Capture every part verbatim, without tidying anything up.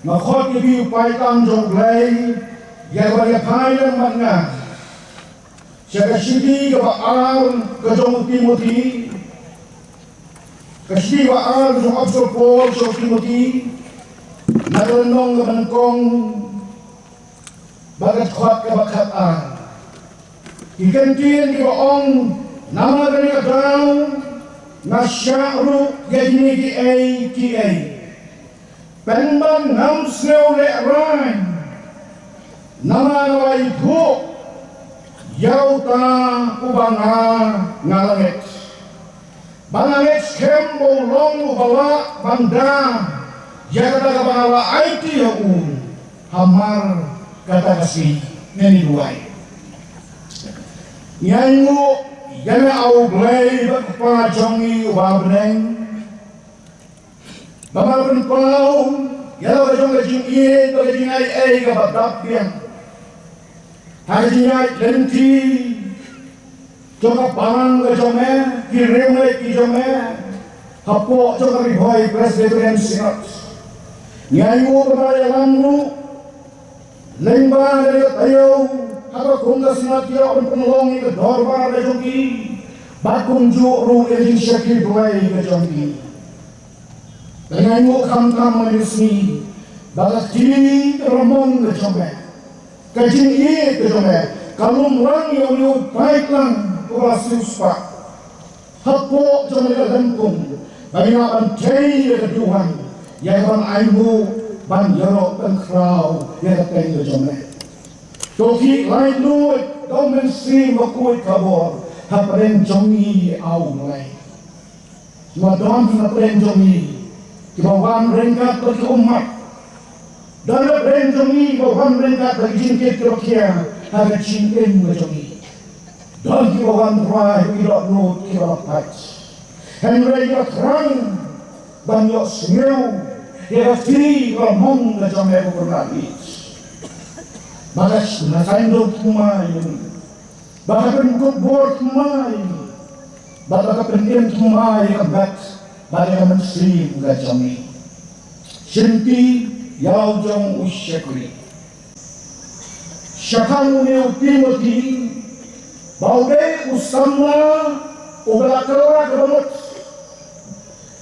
Nga khot ïa phi u paidlang jong U Blei, ïa kaba ïa phai lang bad nga sha ka shithi kaba ar ka jong u Timothi, ka shithi kaba ar ka jong u Apostol Paul sha u Timothi, na ka lynnong kaba nyngkong, bad ka dkhot kaba khatar. Ki kyntien kiba ong, namar kane ka daw nga shah ruh ïa kine kiei kiei, pynban ngam sngew lehrain, namar nga la ïathuh ïa uta uba nga, nga la ngeit. Ba nga ngeit skhem ba u long uba lah ban da ïa kata kaba nga la aiti ïa u hamar kata ka sngi. Ngin ïa duwai. Ngi ainguh ïa me, A Blei bad Kpa jong ngi uba ha bneng, ba me la pynpaw ïa la ka jong ka jingïeit bad ka jingaiei kaba dap biang ha ka jingïaid lynti jong ka balang ka jong me, ki riewngeit ki jong me, hapoh jong ka Ri Bhoi Presbyterian Synod. Ngi ainguh ba me la ïalam ruh lyngba ka taïew ha ka kum ka Synod, ïa ban pynlong ïa ka dorbar ka jong ki, bad kumjuh ruh ïa ka jingshakri Blei ka jong ki. Te ngi ainguh khamtam ha kane ka sngi ba ka kti kaba mong ka jong me, ka jingïeit ka jong me, ka lumlang ïa une u paidlang uba la siewspah hapoh jong kane ka lympung, ba ngin lah ban thei ïa ka duwan ïa kaban ainguh ban ïaroh pynkhraw ïa ka kyrteng ka jong me. To khih laitluid da U Mynsiem Bakhuid ka bor hapdeng jong ngi, A Blei. Ba don hapdeng jong ngi kiba wan ryngkat bad ki ummat. Don hapdeng jong ngi kiba wan ryngkat bad ki jingkit kiba khia ha ka jingim ka jong ngi. Don kiba wan rwai ki dohnud kiba la pait, hynrei kiba thrang ban ïohsngew ïa ka kti kaba mong ka jong me, ko Kynrad. Ba ka sngewthuh thymmai ïa ngi, ba ka pynkup bor thymmai, ba ka pynim thymmai ïa ka met bad ïa ka mynsiem ka jong ngi. Shimti ïa la u jong u shakri. Shaphang une u Timothi, ba u dei u samla uba la kylla kaba mut.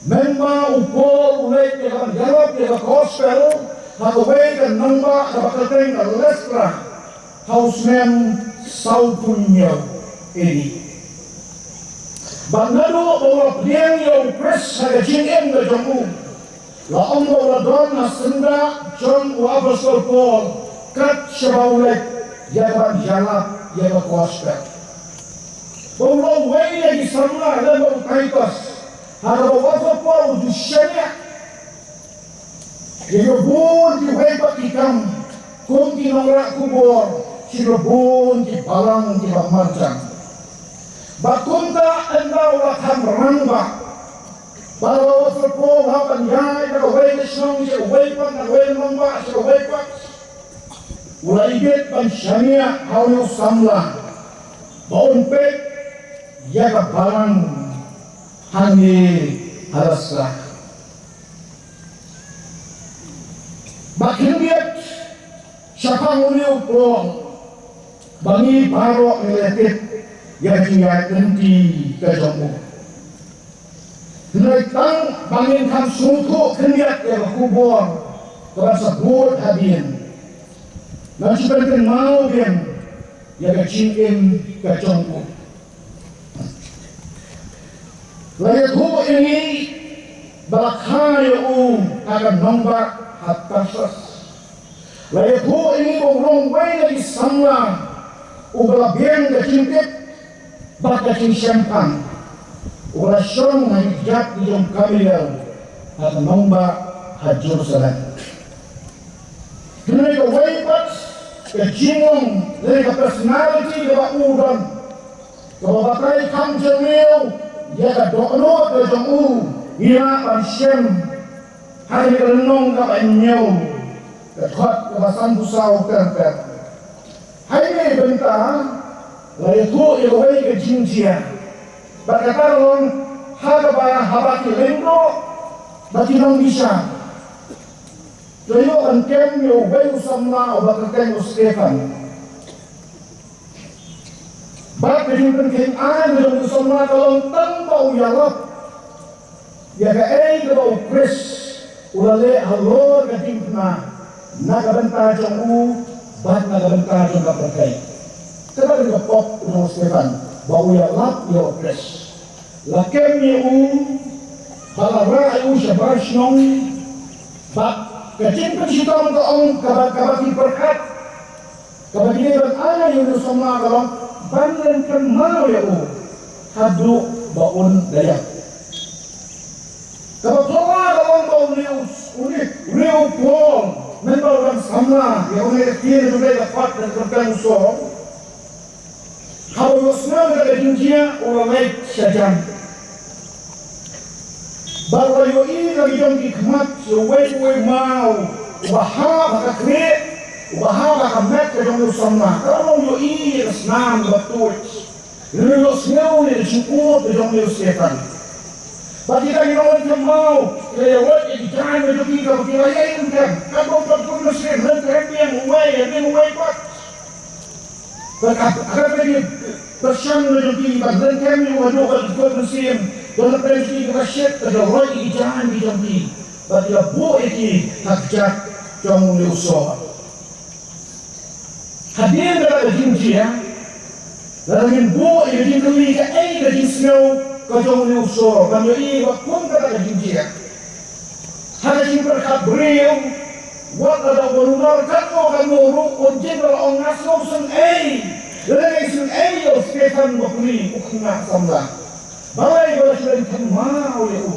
Mynba u Paul u leit ïa kaban ïalap ïa ka gospel ha kawei ka nongbah kaba kyrteng ka Lystra ha u snem sawphew hynñiew A D. Bad naduh ba u la pdiang ïa U Khrist ha ka jingim ka jong u, la ong ba u la don ha syndah jong u Apostol Paul kat shaba u leit ïa kaban ïalap ïa ka gospel. Ba u long uwei na ki samla lem bad u Titus, ha kaba u Apostol Paul u ju shaniah ïa kiba bun kiwei pat ki kam kum ki nongrah khubor sha kiba bun ki balang kiba marjan. Bad kumta ynda u la kham rangbah, ba la u Apostol Paul u hap ban ïaid na kawei ka shnong sha kawei pat, na kawei ka nongbah sha kawei pat, u la ïeit ban shaniah ha une u samla ba un peit ïa ka balang hangne ha Lystra. Bad khyndiat shaphang une u Paul, ba ngi baroh ngi la tip ïa ka jingïaid lynti ka jong u. Hynrei tang ba ngin kham sngewthuh khyndiat ïa ka khubor kaban sa bud hadien, ngan shu pynkynmaw biang ïa ka jingim ka jong u. La ïathuh ïa ngi ba la kha ïa u ha ka nongbah ha Tarsus. La ïathuh ïa ngi ba u long uwei na ki samla uba la biang ka jingtip bad ka jingshemphang, uba la shong ha ki kjat ki jong Gamaliel ha ka nongbah ha Jerusalem. Hynrei kawei pat ka jinglong lane ka personality kaba u don, kaba batai kham jylliew ïa ka dohnud ka jong u, ngi lah ban shem ha kane ka lynnong kaba hynñiew, ka dkhot kaba sanphew saw, ka kyrteng. Ha kane ka bynta la ïathuh ïa kawei ka jingjia, bad kata ka long ha kaba haba ki lyngdoh bad ki nongbishar To ïoh ban kem ïa uwei u samla uba kyrteng u Stephan. Bad ka jingpynkheiñ aiñ ka jong u samla ka long tang ba u ïalap ïa kaei kaba u Khrist u la leh halor ka diengphna na ka bynta jong u bad na ka bynta jong ka pyrthei. Kata ka dei ka pop u jong u Stephan ba u ïalap ïa u Khrist. La kem ïa u, ba la rah ïa u shabar shnong, bad ka jingpynshitom ka ong kaba, kaba ki pyrkhat, kaba ki dei ban ai ïa u samla ka long ban lynkynmaw ïa u haduh ba un da ïap. Kaba phylla ka long ba une u, une, une u Paul, mynba u dang samla ïa une ka ktien jong u Blei, la khot da ka kyrteng u Saul. Haba u ïohsngew ïa ka jingjia u la leit shajan. Bad u la ïohi na la ki jong ki khmat ïa uwei uwei u maw uba hap ha ka khlieh, uba hap ha ka met ka jong une u samla. Ka la ïohi ïa ka snam kaba tuid. U la ïohsngew ïa ka jingud ka jong une u Stephan. Bad kita ki nongkynmaw ki la ïa leit ïa ki jaiñ ka jong ki kaba ki la ïai lyngkhem. Katba u Paul u la sngewthuh lyngkhem biang uwei, biang uwei pat. Bad ka, ka, ka, ka, ka shan ka jong ki, bad lyngkhem ïa u haduh ba ki koit mynsiem, don na pdeng jong ki kaba shit, bad ki la lait ïa ki jaiñ ki jong ki, bad ki la buh ïa ki ha kjat jong une u sor. Hadien kata ka jingjia, lada ngin buh ïa ka jingkylli kaei ka jingsngew ka jong une u sor, ban ïohi ba kum kata ka jingjia. Ha ka jingpyrkhat briew, wat la da u ban ïoh katno katno ruh un jin ba la ong nga sngew sngewsynei. Lada ngi sngewsynei ïa u Stephan bapli u khynnah samla. Balei ba la shu lynkhem maw ïa u?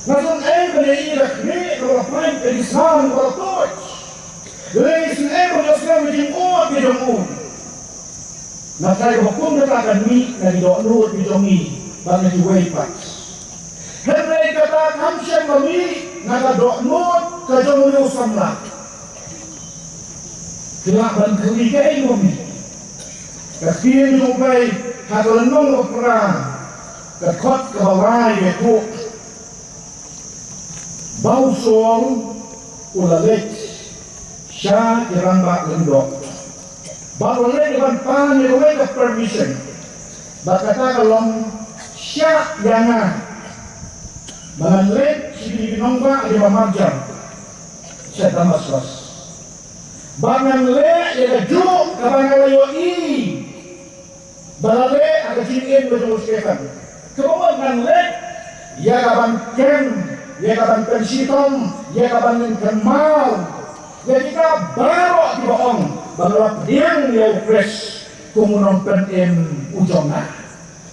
Nga sngewsynei ba ïa i la khlieh, ba la pait, ba i snam, ba la tuid. Lada ngi sngewsynei ba la sngewsynei ba jingud ba jong u. Nga tharai ba kum kata kan mih na ki dohnud ki jong ngi bad na kiwei pat. Hynrei kata kam shym la mih na ka dohnud ka jong une u samla. Ki lah ban kylli kaei ba mih. Ka ktien jong U Blei ha ka lynnong ba phra, ka dkhot kaba lai ka ïathuh ba u Saul u la leit sha ki rangbah lyngdoh. Bad u la leit ban pan ïa kawei ka permission. Bad kata ka long, shah ïa nga ba ngan leit sha kine ki nongbah kiba marjan sha Damaskos. Bad ngan leh ïa kajuh kaba nga la ïohi ba la leh ha ka jingim ka jong u Stephan. Kaba mut ngan leh ïa ka ban kem, ïa ka ban pynshitom, ïa ka ban lyngkynmaw ïa kita baroh kiba ong ba nga la pdiang ïa u Khrist kum u nongpynim u jong nga.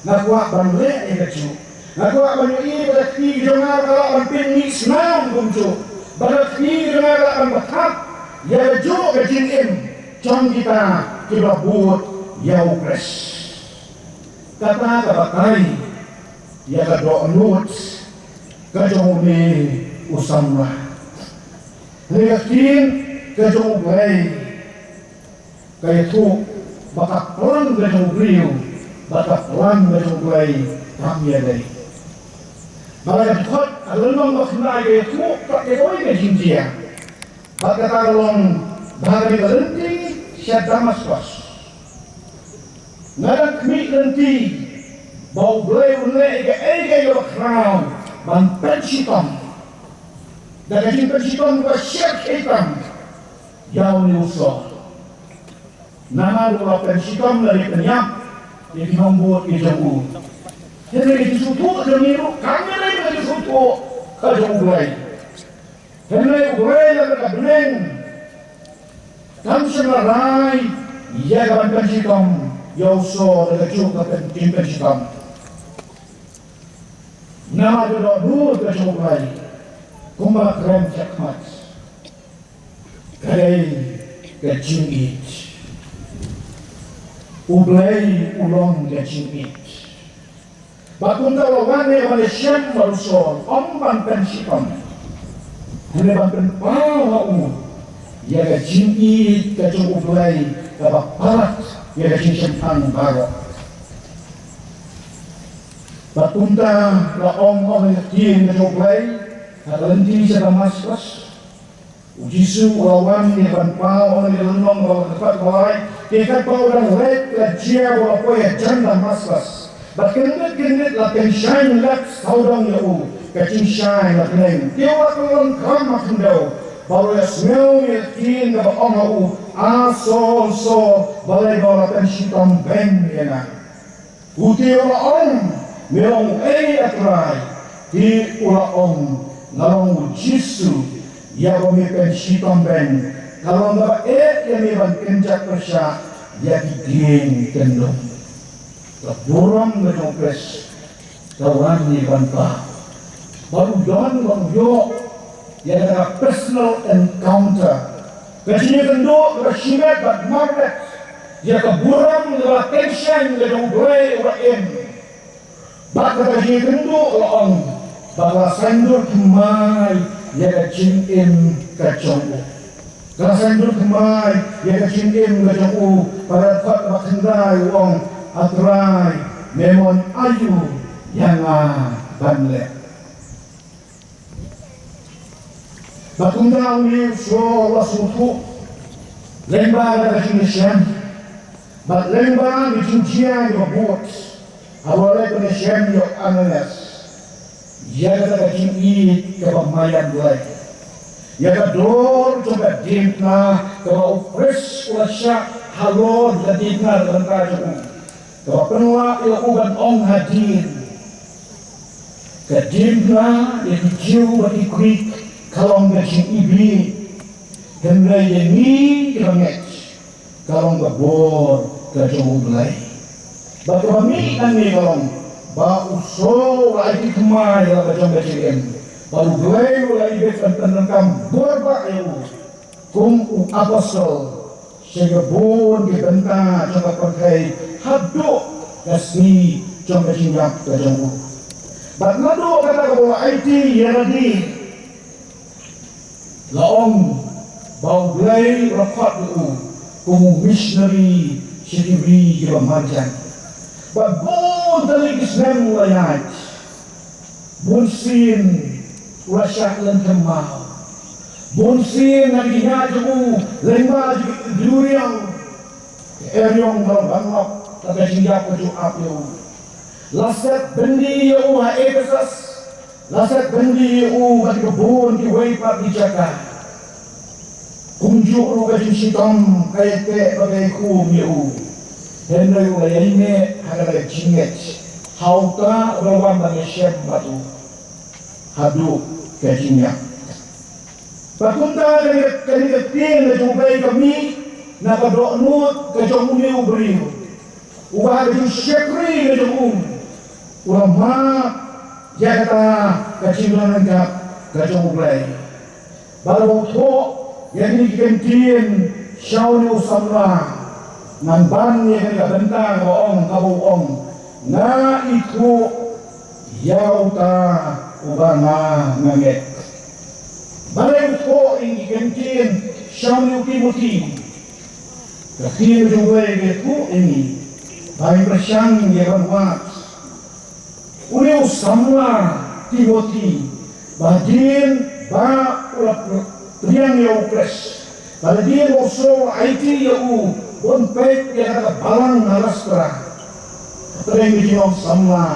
Nga kwah ban leh ïa kajuh. Nga kwah ban ïohi ba ka kti jong nga ka lah ban pynmih snam kumjuh, ba ka kti jong nga ka lah ban batai ïa kajuh ka jingim jong kita kiba bud ïa u Khrist. Kata ka batai ïa ka dohnud ka jong une u samla. Hynrei ka ktien ka jong U Blei ka ïathuh ba ka plan ka jong u briew bad ka plan ka jong U Blei kam ïadei. Bad la ka dkhot ka lynnong ba khyndai ka ïathuh pat ïa kawei ka jingjia. Bad kata ka long ba ha kane ka lynti sha Damaskos, nga dang khmih lynti ba U Blei un leh ïa kaei kaei kaba khraw ban pynshitom da ka jingpynshitom kaba shyrkhei tam ïa une u Saul. Namar u la pynshitom lane pynïap ïa ki nongbud ki jong u. Hynrei ka jingsngewthuh jong ngi ruh kam ïadei bad ka jingsngewthuh ka jong U Blei. Hynrei U Blei lane ka bneng kam shym la rai ïa ka ban pynshitom ïa u Saul da kajuh ka pyn-, jingpynshitom. Namar ka dohnud ka jong U Blei, kumba la kren shakhmat, ka dei ka jingïeit. U Blei u long ka jingïeit. Bad kumta u la wan ïa ka ban ïashem bad u Saul, ym ban pynshitom, hynrei ban pynpaw ha u ïa ka jingïeit ka jong U Blei kaba palat ïa ka jingshemphang baroh. Bad kumta la ong, ong ïa ka ktien ka jong U Blei ha ka lynti sha Damaskos, U Jisu u la wan ne ban paw ïa ka lynnong ba la dkhot ba lai, te katba u dang leit la jia ba u la poi hajan Damaskus. Bad kyndit kyndit la pynshaiñ lep sawdong ïa u, ka jingshai la bneng. Te u la kyllon kham ha khyndew bad u la ïohsngew ïa ka ktien kaba ong ha u, A Saul, Saul, balei ba u la pynshitom beiñ ïa nga? U te u la ong, Me long uei, A Trai? Te u la ong, Nga long u Jisu, ïa uba me pynshitom beiñ. Ka long kaba eh ïa me ban kynjat pyrshah ïa ki dieng kyndong. Ka burom ka jong u Khrist ka wan ïa ka bynta. Bad u don bad u ïoh ïa ka personal encounter, ka jingïakynduh kaba shimet bad marwet ïa ka burom kaba tyngshaiñ ka jong U Blei uba im. Bad ka jingïakynduh la ong ba ka la saiñdur thymmai ïa ka jingim ka jong u. Ka la saiñdur thymmai ïa ka jingim ka jong u. Bad ha ka dkhot ba khyndai u ong, A Trai, me mon aïu ïa nga ban leh? Bad kumta une u Saul u la sngewthuh lyngba ka jingïashem bad lyngba ka jingjia kaba bud, haba u la leit ban ïashem ïa u Ananias, ïa kata ka jingïeit kaba maïan Blei, ïa ka dor jong ka diengphna kaba u Khrist u la shah halor ka diengphna na ka bynta jong u, kaba pynlah ïa u ban ong hadien. Ka diengphna ïa ki Jiw bad ki Grik ka long ka jingiwbih, hynrei ïa ngi kiba ngeit ka long ka bor ka jong U Blei. Bad kaba mih nangne ka long ba u Saul u la aiti thymmai ïa la ka jong ka jingim, bad U Blei u la ibit ban pyndonkam bor bah ïa u kum u apostol sha ka bun ki bynta jong ka pyrthei haduh ka sngi jong ka jingïap ka jong u. Bad naduh kata kaba u la aiti ïa lade, la ong ba U Blei u la khot ïa u kum u missionary sha ki ri kiba marjan. Bad bun tylli ki snem la ïaid. Bun sien u la shah lynthem maw. Bun sien na ki ïa jong u lyngba jong ki duriaw, eriong ba la banglap da ka jingïap ka jong u ap ïa u. La set byndi ïa u ha Ephesus, la set byndi ïa u bad ki bun kiwei pat ki jaka. Kumjuh ruh ka jingshitom ka ïateh bad ka ïakhun ïa u. Hynrei u la ïaineh ha kata ka jingngeit ha uta uba la wan ban ïashem bad u haduh ka jingïap. Bad kumta kane ka, kane ka ktien ka jong U Blei ka mih na ka dohnud ka jong une u briew uba ha ka jingshakri ka jong u, u la map ïa kata ka jinglong ryngkat ka jong U Blei. Bad haba u thoh ïa kine ki kyntien sha une u samla, ngan ban ïa kane ka bynta kaba ong, kaba u ong, Nga ithuh ïa uta uba nga, nga ngeit. Balei u thoh ïa kine ki kyntien sha une u Timothi? Ka ktien jong U Blei ka thoh ïa ngi ba ngin pyrshang ïa ban wad. Une u samla Timothi, ba hadien ba u la pdiang ïa u Khrist, ba hadien ba u Saul u la aiti ïa u ban peit ïa kata ka balang na Lustra, hapdeng ka jinglong samla,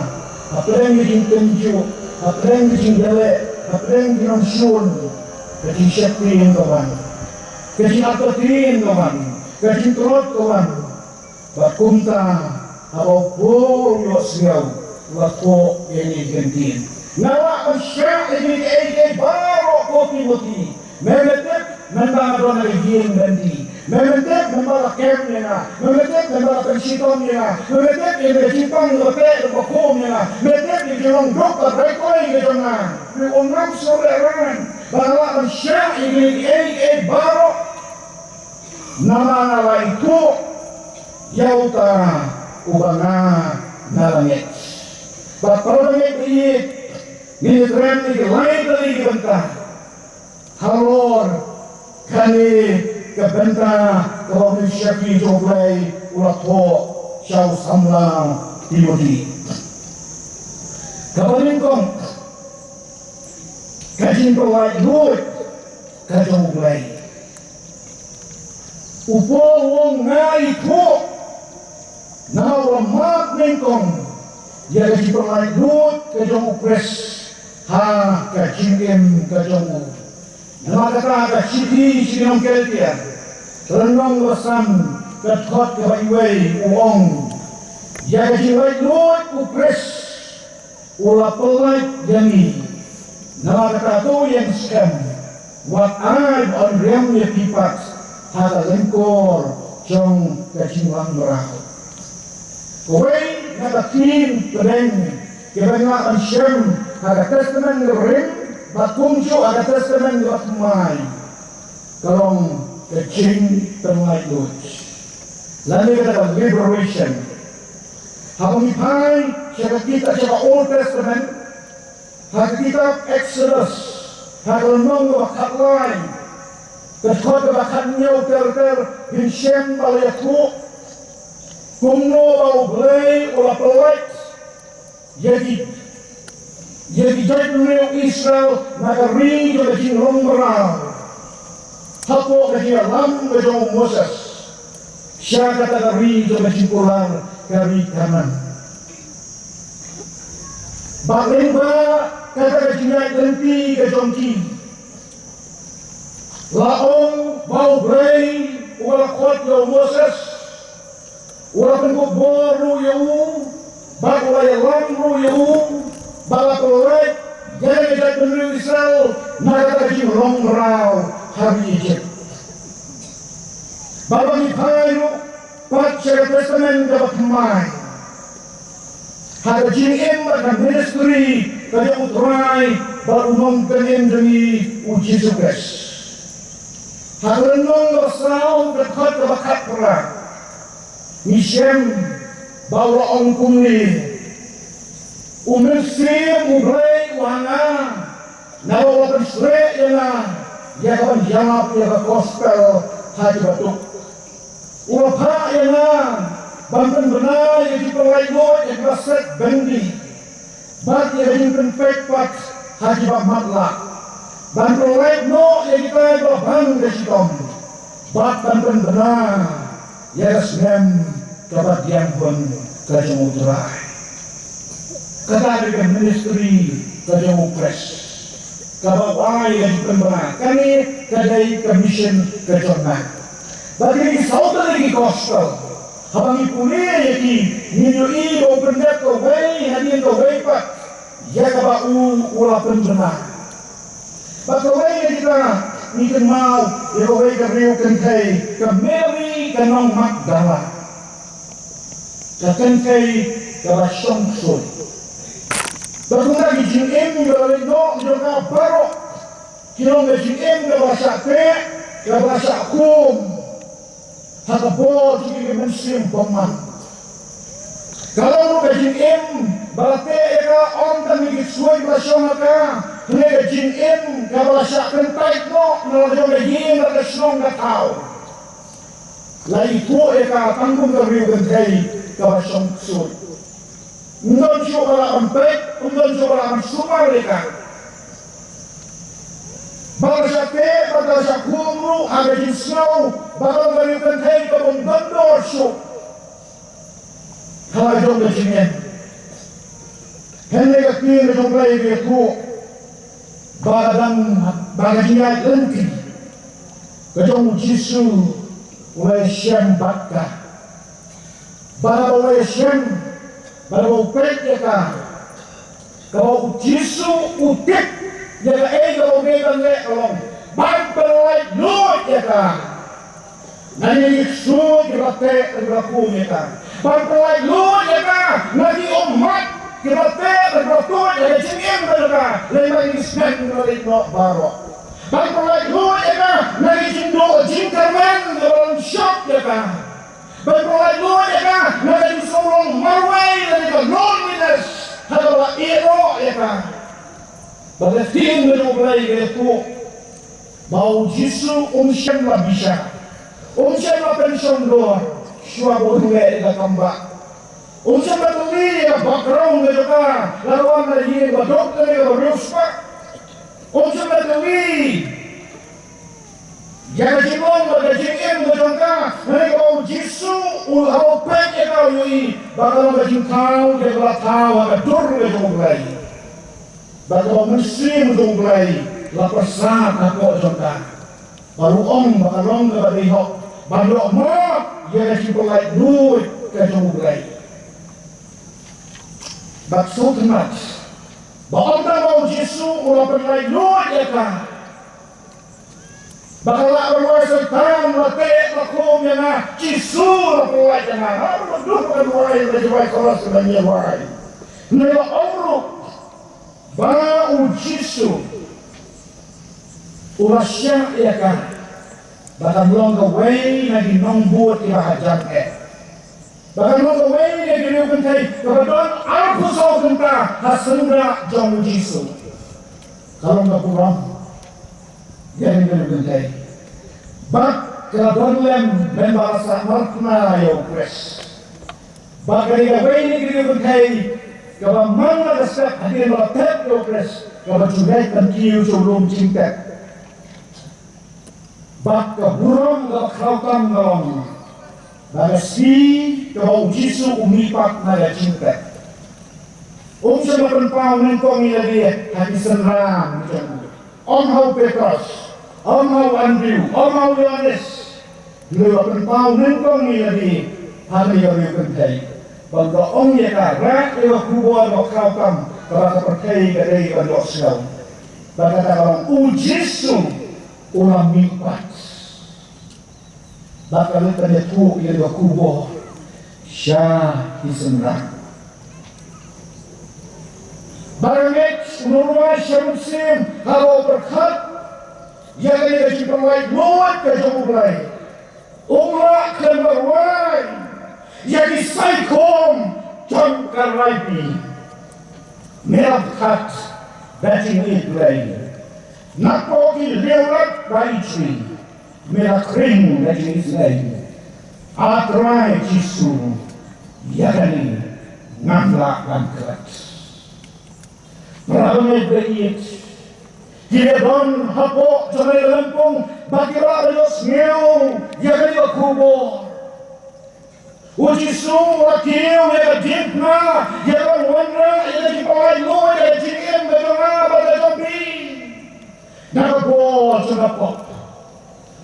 hapdeng ka jingtynjuh, hapdeng ka jingïaleh, hapdeng ka jinglong shun, ka jingsheptieng ka wan, ka jingartatien ka wan, ka jingtlot ka wan. Bad kumta, haba u Paul u ïohsngew, u la thoh ïa kine ki kyntien. Nga lah ban shah ïa kine kiei kiei baroh ko Timothi. Me me tip mynba nga don ha ka ïing byndi. Me me tip mynba la kem ïa nga. Me me tip mynba la pynshitom ïa nga. Me me tip ïa ka jingpang kaba teh kaba khum ïa nga. Me tip ïa ka jinglong duk bad rai kloi ka jong nga. Me ong ngam sngewlehrain ba nga lah ban shah ïa kine kiei kiei baroh. Namar nga la ithuh ïa uta uba nga, nga la ngeit. Bad para bangeit ba ïeit, ngin ïakren ïa ki lai tylli ki bynta halor kane ka bynta kaba u mynsiem jong U Blei u la thoh sha u samla Timothi. Kaba nyngkong, ka jingpynlait luid. ka jong U Blei. U Paul u ong nga ithuh, namar u la map nyngkong ïa ka jingpynlaitluid ka jong U Khrist ha ka jingim ka jong u. Namar kata ka shithi sha ki nong Galatia, ka lynnong ba san, ka dkhot kaba wei u ong, ïa ka jinglaitluid U Khrist u la pynlait ïa ngi. Namar kata to ïa ngi skhem, wat ai ban riam ïa phi pat ha ka lyngkor jong ka jinglong mraw. Kawei na ka theme pdeng kiba nga ban shem ha ka Testament Rim bad kumjuh ha ka Testament Bathymmai ka long ka jingpynlaitluid lane ka liberation. Haba ngi phai sha ka kitab, sha ka Old Testament, ha ka kitab Exodus, ha ka lynnong kaba khatlai, ka dkhot kaba khathynñiew ter ter, phin shem ba la ïathuh kumno ba U Blei u la pynlait ïa ki, ïa ki jaitbynriew Israel na ka ri jong ka jinglong mraw, hapoh ka jingïalam ka jong u Moses, sha kata ka ri jong ka jingkular, ka ri Kanaan. Bad lyngba kata ka jingïaid lynti ka jong ki, la ong ba U Blei u la khot ïa u Moses, u la pynkup bor ruh ïa u, bad u la ïalam ruh ïa u, bad la pynlait ïa ki jaitbynriew Israel na kata ka jinglong mraw ha ri Egypt. Bad ba ngi phai ruh pat sha ka Testament kaba thymmai, ha ka jingim bad ka ministry ka jong U Trai bad U Nongpynim jong ngi U Jisu Khrist. Ha ka lynnong kaba saw, ka dkhot kaba khatphra, ngi shem ba u la ong kumne: U Mynsiem U Blei u ha nga, naba u la pynshreh ïa nga ïa ka ban ïalap ïa ka gospel ha kiba duk. U la phah ïa nga ban pynbna ïa ki pynlaitluid, ïa kiba set byndi, bad ïa ka jingpynpeit pat ha kiba matlah, ban pynlait noh ïa kita kiba bang ka shitom, bad ban pynbna ïa ka snem kaba diang hun ka jong U Trai. Kata ka dei ka ministry ka jong U Khrist, kaba u ai ïa ka jingpynbna. Kane ka dei ka mission ka jong nga. Bad kine ki saw tylli ki gospel, haba ngi pule ïa ki, ngin ïohi ba u pyndep kawei hadien kawei pat ïa kaba u, u la pynbna. Bad kawei na kita ngi kynmaw ïa kawei ka briew kynthei, ka Mary ka nong Magdala. Ka kynthei kaba shong ksuid. Bad kumta ki jingim kiba la leit noh jong ka baroh ki long ka jingim kaba la shah teh, kaba la shah khum ha ka bor jong ki mynsiem bymman. Ka long ruh ka jingim ba la teh ïa ka ym tang ïa ki ksuid ba la shong ha ka, hynrei ka jingim kaba la shah kyntait noh na la jong ka ïing bad ka shnong ka thaw. La ithuh ïa ka tang kum ka briew kynthei kaba shong ksuid. Ym don shuh ba lah ban peit, ym don shuh ba lah ban sumar ïa ka. Ba la shah teh, ba la shah khum ruh ha ka jingsngew ba ka long ka briew kynthei kaba ym don dor shuh ha la jong ka jingim. Hynrei ka ktien ka jong U Blei ka ïathuh ba ka dang, ba ka jingïaid lynti ka jong U Jisu u la ïashem bad ka. Bad haba u la ïashem, bad haba u peit ïa ka, kaba U Jisu u tip ïa kaei kaba u dei ban leh ka long ban pynlaitluid ïa ka na ki ksuid kiba teh, kiba khum ïa ka. Ban pynlaitluid ïa ka na ki ummat kiba teh, kiba tuid ïa ka jingim ka jong ka lyngba ki snem kiba leit noh baroh. Ban pynlaitluid ïa ka na ki jingduh jingkyrmen kiba long shop ïa ka. Ban pynlaitluid ïa ka na ka jingsngew long marwei lane ka loneliness ha kaba la ïehnoh ïa ka. Bad ka ktien ka jong U Blei ka ïathuh ba U Jisu um shym la bishar, um shym la pynshongdor shuwa ba un leh ïa ka kam bah. Um shym la kylli ïa ka background ka jong ka, la wan na ïing ba duk lane ka ba riewspah. Um shym la kylli Ïa ka jinglong bad ka jingim ka jong ka, hynrei kaba u Jisu u la peit ïa ka, u ïohi ba ka long ka jingthaw, ïa kaba la thaw ha ka dur ka jong U Blei. Bad kaba u Mynsiem jong U Blei la pyrsad hapoh jong ka. Bad u ong ba ka long kaba dei hok ban ïoh map ïa ka jingpynlait luid ka jong U Blei. Bad sngewtynnat ba ym tang ba u Jisu u la pynlait luid ïa ka, ba ka lah ban ong, Soitan, la teh la khum ïa nga, Jisu la pynlait ïa nga. Ha ba duh ba kan wai, la jubab ka la sngewthuh ïa wai. Hynrei la ong ruh ba u Jisu u la shah ïa ka ba kan long kawei na ki nongbud kiba hajan eh. Ba kan long kawei na ki riewkynthei kaba don arphew saw kynta ha syndah jong u Jisu. Ka long ka burom ïa kane ka riewkynthei. Bad ka la don lem mynba la sah markhna ïa u Khrist. Bad kane kawei na ki riewkynthei kaba man la ka step hadien ba la thep ïa u Khrist, kaba ju leit ban kiew sha u lum jingtep. Bad ka burom kaba khraw tam ka long ba ka sngi kaba u Jisu u mihpat na ka jingtep, um shym la pynpaw nyngkong ïa lade ha ki synran jong u. Ym ha u Petros, ym ha u Andrew, ym ha u Ïoannis. Hynrei u la pynpaw nyngkong ïa lade ha kane ka riewkynthei. Bad u la ong ïa ka, rah ïa ka khubor ba khraw tam kaba ka pyrthei ka dei ban ïohsngew. Bad kata ka long, u Jisu u la mihpat. Bad ka leit ban ïathuh ïa ka khubor sha ki synran. Bad ka ngeit u nongrwai sha u Mynsiem haba u pyrkhat ïa kane ka jingpynlait luid ka jong U Blei. Um lah khlem ban rwai ïa ki saikhum jong ka raipi. Me la pyrkhat da jingïeit Blei. Napoh ki riewlad ba ïeit, me la khring da jingïeit Blei. A Trai Jisu, ïa kane ngam lah ban klet. Para bangeit ba ïeit, ki la don hapoh jong kane ka lympung ba ki la ïohsngew ïa kane ka khubor. U Jisu u la kiew ïa ka diengphna, ïa ka wanrah ïa ka jingpynlait luid ïa ka jingim ka jong nga bad ka jong phi. Na ka bor jong ka pop,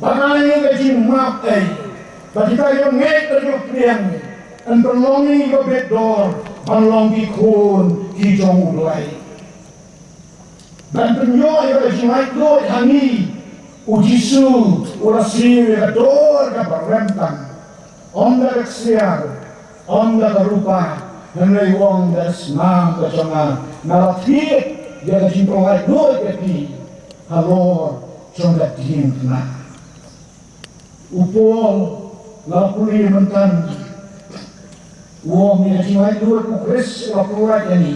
ban ai ka jingmap ei ba kita ki bangeit ba ki bapher yn pynlong ïa ki ba bit dor ban long ki khun ki jong U Blei. Ban pynïoh ïa ka jinglaitluid ha ngi, U Jisu u la siew ïa ka dor kaba rem tam. Ym da ka ksiar, ym da ka rupa, hynrei u ong, da ka snam ka jong nga nga la thied ïa ka jingpynlait luid ïa phi halor jong ka diengphna. U Paul, nga la pule mynta, u ong ïa ka jinglaitluid u Khrist u la pynlait ïa ngi.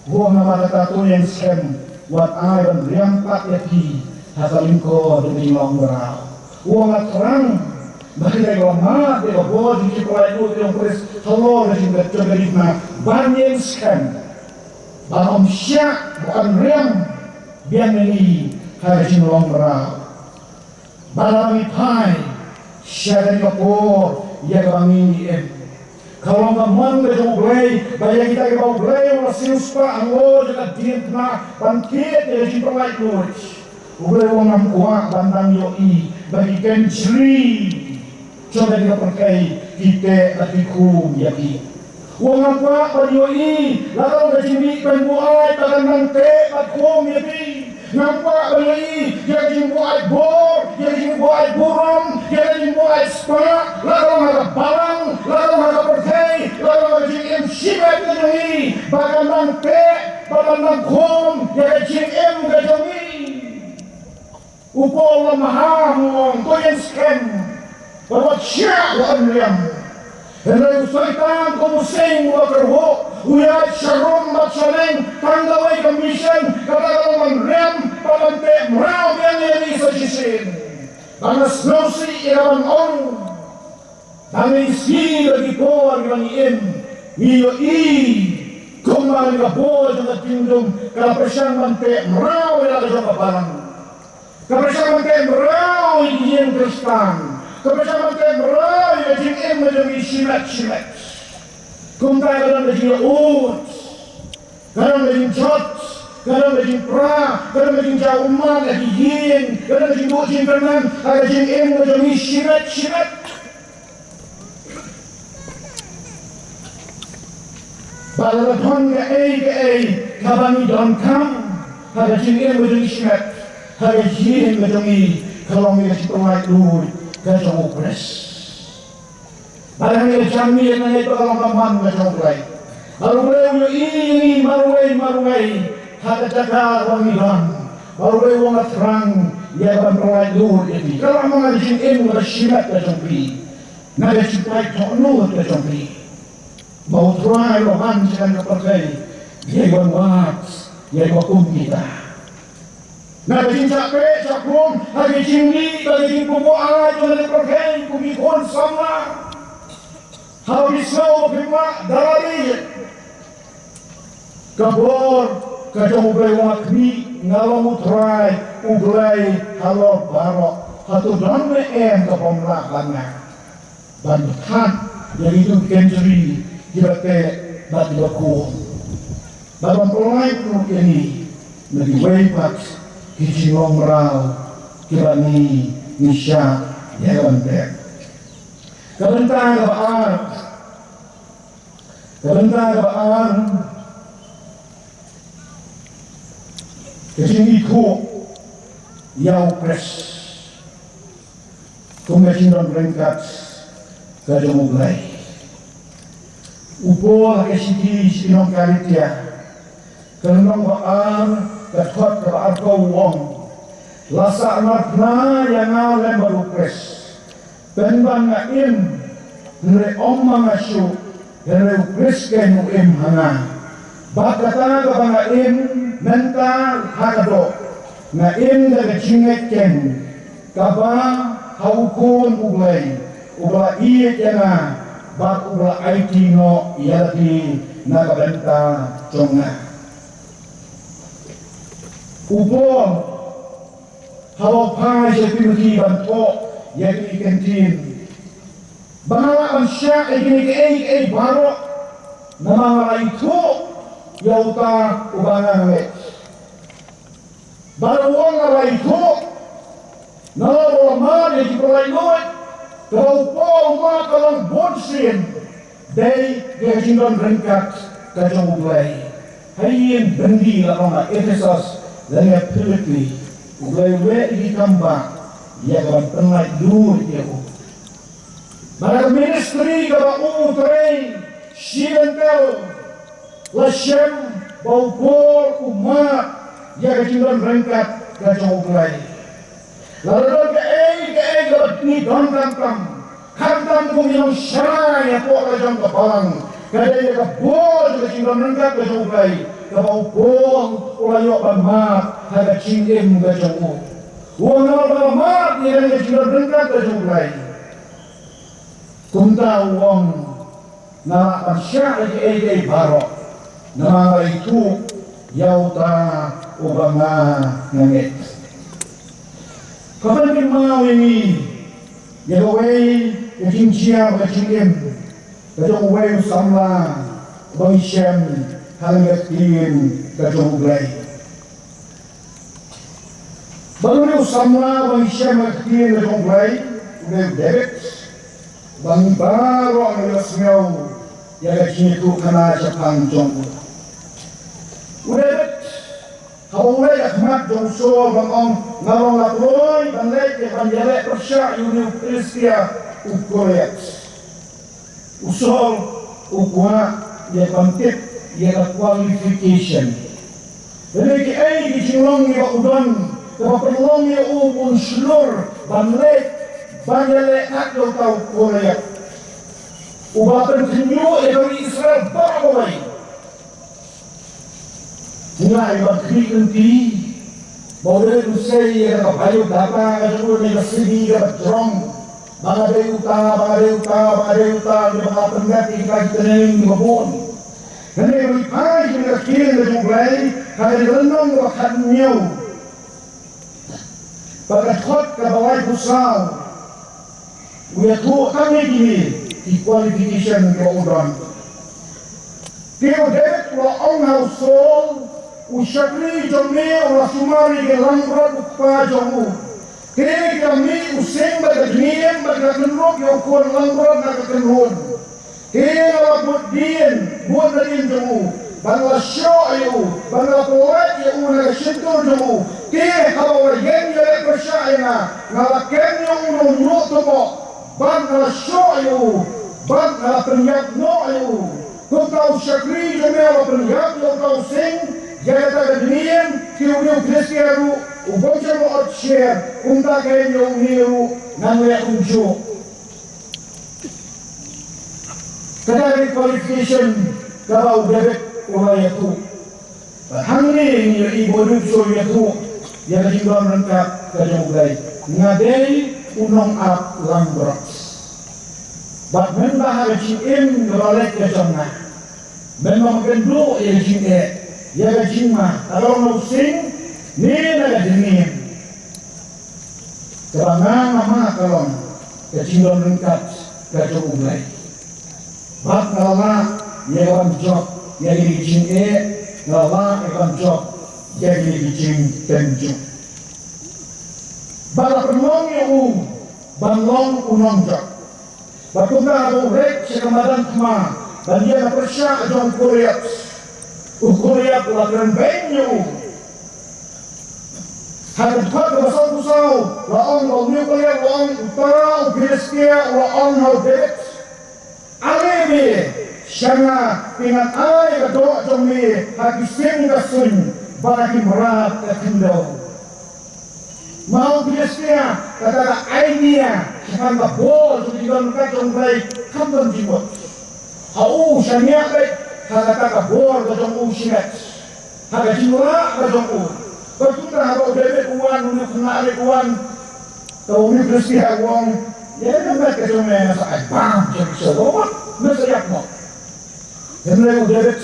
U ong namar kata to ïeng skhem, wat ai ban riam pat ïa phi ha ka lyngkor jong ka jinglong mraw. U ong nga thrang ba kita kiba mad ïa ka bor jong ka jingpynlait luid jong u Khrist halor ka jingkyrkhu jong ka diengphna ban ïeng skhem, ban ym shah, ban riam biang ïa ngi ha ka jinglong mraw. Ba la ngi phai sha kane ka por ïa kaba ngi im. Ka long ka mon ka jong U Blei ba ïa kita kiba U Blei u la siewspah halor jong ka diengphna ban thied ïa ka jingpynlait luid. U Blei u ong ngam kwah ban dang ïohi ba ki kynjri jong kane ka pyrthei ki teh bad ki khum ïa ki. U ong ngam kwah ban ïohi la ka long ka jingmih pynbuaid ba kan nang teh bad khum ïa phi. Ngam kwah ban ïohi ïa ka jingbuaid bor, ïa ka jingbuaid burom, ïa ka jingbuaid spah, la ka long ha ka balang, la ka long ha ka pyrthei, la ka long ha ka jingim shimet ka jong ngi, ba kan nang teh, ba kan nang khum ïa ka jingim ka jong ngi. U Paul u la maham, u ong to ïeng skhem, bad wat shah, wat ym riam. Hynrei u Soitan kum u sing u la kyrhuh, u ïaid sharum bad shaneng tang kawei ka mission, kata ka long ban riam bad ban teh mraw biang ïa ngi sa shisien. Ban sngewsih ïa ka ban ong ba ngi sngew ïa ki por kiba ngi im, ngi ïohi kumba kane ka bor jong ka kingdom ka la pyrshang ban teh mraw ïa la ka jong ka balang. Ka pyrshang ban teh mraw ïa ki ïing Khristan. Ka pyrshang ban teh mraw ïa ka jingim ka jong ngi shimet shimet. Kumta ka don ka jingïaud, ka don ka jingjot, ka don ka jingpra, ka don ka jingjaw ummat ha ki ïing, ka don ka jingduh jingkyrmen ha ka jingim ka jong ngi shimet shimet. Bad lada don kaei kaei kaba ngi donkam ha ka jingim ka jong ngi shimet, ha ka jingim ka jong ngi, ka long ïa ka jingpynlait luid ka jong U Khrist. Bad hangne ka jingmih hangne ka long ka mon ka jong U Blei. Bad U Blei u ïohi ïa ngi marwei marwei ha ka jaka ba ngi don. Bad U Blei u ong, nga thrang ïa ka ban pynlait luid ïa phi. Ka long ka jingim kaba shimet ka jong phi. Na ka jingpynlait luid ka jong phi. Ba U Trai u la wan sha ka pyrthei ïa ka ban wad ïa ka kum kita. Na ka jingshah pyrshah kum ha ka jingmih bad ka jingpynbuaid jong ka pyrthei kum ki khun samla. Ha ki sngi ba phi mad da lade, ka bor ka jong U Blei u ong, khmih, nga long U Trai U Blei halor baroh. Hato don ne em kaba ym lah ban nga ban pynthad ïa kito ki kynjri kiba teh bad kiba khum, bad ban pynlait ruh ïa ngi na kiwei pat ki jinglong mraw kiba ngi ngi shah ïa ka ban teh. Ka bynta kaba ar, ka bynta kaba ar, ka jingithuh ïa U Khrist kum ka jingdon ryngkat ka jong U Blei. U Paul ha ka shithi sha ki nong Galatia, ka lynnong ba ar, ka dkhot kaba arphew u ong, la sah marphna ïa nga lem bad U Khrist. Pynban nga im, hynrei ym ma nga shuh, hynrei U Khrist keiñ u im ha nga. Bad kata kaba nga im mynta ha ka doh, nga im da ka jingngeit keiñ kaba ha U Khun U Blei, uba la ïeit ïa nga bad uba la aiti noh ïa lade na ka bynta jong nga. U Paul haba u phai sha Timothi ban thoh ïa kine ki kyntien, ba nga lah ban shah ïa kine kiei kiei baroh namar nga la ithuh ïa uta uba nga ngeit. Bad u ong nga la ithuh, namar ba la mad ïa ki pynlait luid, kaba u Paul u mad ka long bun sien. Dei ïa ka jingdon ryngkat ka jong U Blei. Ha ïing byndi la long ha Ephesus lane ha Philippi, U Blei u leh ïa ki kam bah ïa ka ban pynlait luid ïa u. Bad ha ka ministry kaba u trei shi bynta la shem ba u Paul u mad ïa ka jingdon ryngkat ka jong U Blei. Lada don kaei kaei kaba ngi donkam tam, khamtam kum ngi long sharai hapoh la jong ka balang, ka dei ïa ka bor jong ka jingdon ryngkat ka jong U Blei kaba u Paul u la ïoh ban mad ha ka jingim ka jong u. U ong namar ba nga mad ïa ka jingdon ryngkat ka jong U Blei, kumta u ong nga lah ban shah ïa kiei kiei baroh namar nga la ithuh ïa uta uba nga ngeit. Ka pynkynmaw ïa ngi ïa kawei ka jingjia ka jingim ka jong uwei u samla uba ngi shem ha ka ktien ka jong U Blei. Bad une u samla uba ngi shem ha ka ktien ka jong U Blei, une u David, ba ngi baroh ngi la sngew ïa ka jingïathuhkhana shaphang jong u. U David, haba u leit ha khmat jong u Saul ban ong, nga long la kloi ban leit ïa ban ïaleh pyrshah ïa une u Philistia u Goliath. U Saul u kwah ïa ban tip ïa ka qualification. Lane kiei ki jinglong kiba u don, kaba pynlong ïa u ban shlur ban leit ban ïaleh ïa uta u Goliath, uba pynkhynñiuh ïa ka ri Israel baroh kawei. Nga ai ba khmih lynti ba u dei u sei ïa ka biodata ka jong u ne ka C V kaba jrong. Ba nga dei uta, ba nga dei uta, ba nga dei uta, ba nga pynbeit ïa ka training ba bun. Hynrei ba ngi phai sha ka ktien ka jong U Blei ha ka lynnong ba khathynñiew. Bad ka dkhot kaba laiphew saw u ïathuh tang ïa kine ki qualification kiba u don. Te u David u la ong ha u Saul, u shakri jong me u la sumar ïa ki langbrot u kpa jong u. Te ka mih u sing bad ka jingim bad ka kynrup ïa u khun langbrot na ka kynhun. Te nga la bud dien, bud nadien jong u, bad nga la shoh ïa u, bad nga la pynlait ïa u na ka shyntur jong u. Te haba u la ïeng ïaleh pyrshah ïa nga, nga la kem ïa u na u ñiuh tymboh, bad nga la shoh ïa u, bad nga la pynïap noh ïa u. Kumta u shakri jong me u la pynïap ïa uta u sing ïa kata ka jingim, te une u Philistia ruh u bym shym la ot sher. Kumta kein ïa une ruh ngan leh kumjuh. Kata ka dei qualification kaba u David u la ïathuh. Bad hangne ngi ïohi ba u David u ïathuh ïa ka jingdon ryngkat ka jong U Blei. Nga dei u nongap langbrot. Bad mynba ha ka jingim kaba leit ka jong nga, mynba nga kynduh ïa ka jingeh, ïa ka jingma, ka long na u sing ne na ka jingim, kaba nga, nga mad ka long ka jingdon ryngkat ka jong U Blei. Bad nga la lah ïa ka ban jop ïa kine ki jingeh, nga la lah ïa ka ban jop ïa kine ki jingtynjuh. Bad la pynlong ïa u ban long u nongjop. Bad kumta haba u leit sha ka madan thma ban ïeng ha pyrshah jong u Goliath, u Goliath u la kren beiñ ïa u. Ha ka dkhot kaba sawphew saw la ong, ba une u Goliath u la ong, uta u Philistia u la ong ha u David, ale me sha nga, te ngan ai ka doh jong me ha ki sing ka suiñ bad ha ki mrad ka khyndew. Ma ha u Philistia kata ka idea shaphang ka bor jong ki don ka jong U Blei kam don jingmut. Ha u shaniah beit ha kata ka bor ka jong u shimet, ha ka jingrah ka jong u. Bad kumta haba u David u wan, une u khynnah rit u wan, te une u Philistia u ong, ïa ka met ka jong me nga sa ai bam jong ki sawdong, me sa ïap noh. Hynrei u David,